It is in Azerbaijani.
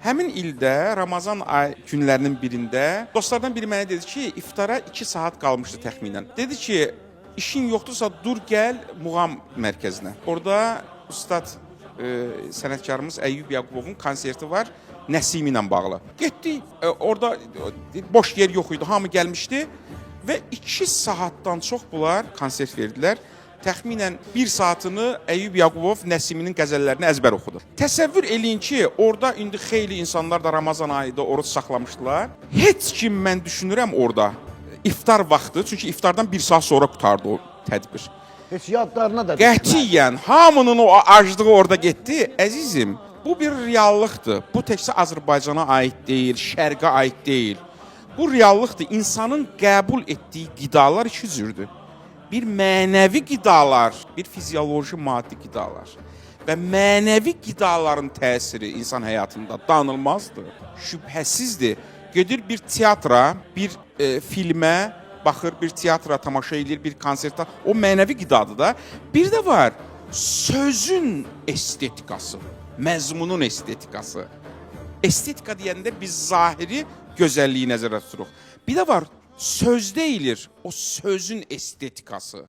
Həmin ildə Ramazan ay günlərinin birində dostlardan biri mənə dedi ki, iftara 2 saat qalmışdı təxminən. Dedi ki, işin yoxdursa dur gəl Muğam mərkəzinə. Orada ustad sənətkarımız Əyyub Yaqubovun konserti var Nəsimi ilə bağlı. Getdik, orada boş yer yox idi, hamı gəlmişdi və 2 saatdan çox bunlar konsert verdilər. Təxminən 1 saatını Əyyub Yaqubov Nəsiminin qəzəllərini əzbər oxudu. Təsəvvür eləyin ki, orada indi xeyli insanlar da Ramazan ayında oruc saxlamışdılar. Heç kim mən düşünürəm orada iftar vaxtı, çünki iftardan 1 saat sonra qurtardı o tədbir. Heç yadlarına da düşməz. Qətiyyən hamının o aclığı orada getdi. Əzizim, bu bir reallıqdır. Bu təkcə Azərbaycana aid deyil, şərqə aid deyil. Bu reallıqdır. İnsanın qəbul etdiyi qidalar iki cürdür. Bir mənəvi qidalar, bir fizioloji maddi qidalar. Və mənəvi qidaların təsiri insan həyatında danılmazdır. Şübhəsizdir. Gedir bir teatra, bir filmə baxır, bir teatra tamaşa eləyir, bir konsertə. O mənəvi qidadır da. Bir də var sözün estetikası, məzmunun estetikası. Estetika deyəndə biz zahiri gözəlliyi nəzərdə tuturuq. Bir də var söz deyilir, o sözün estetikası.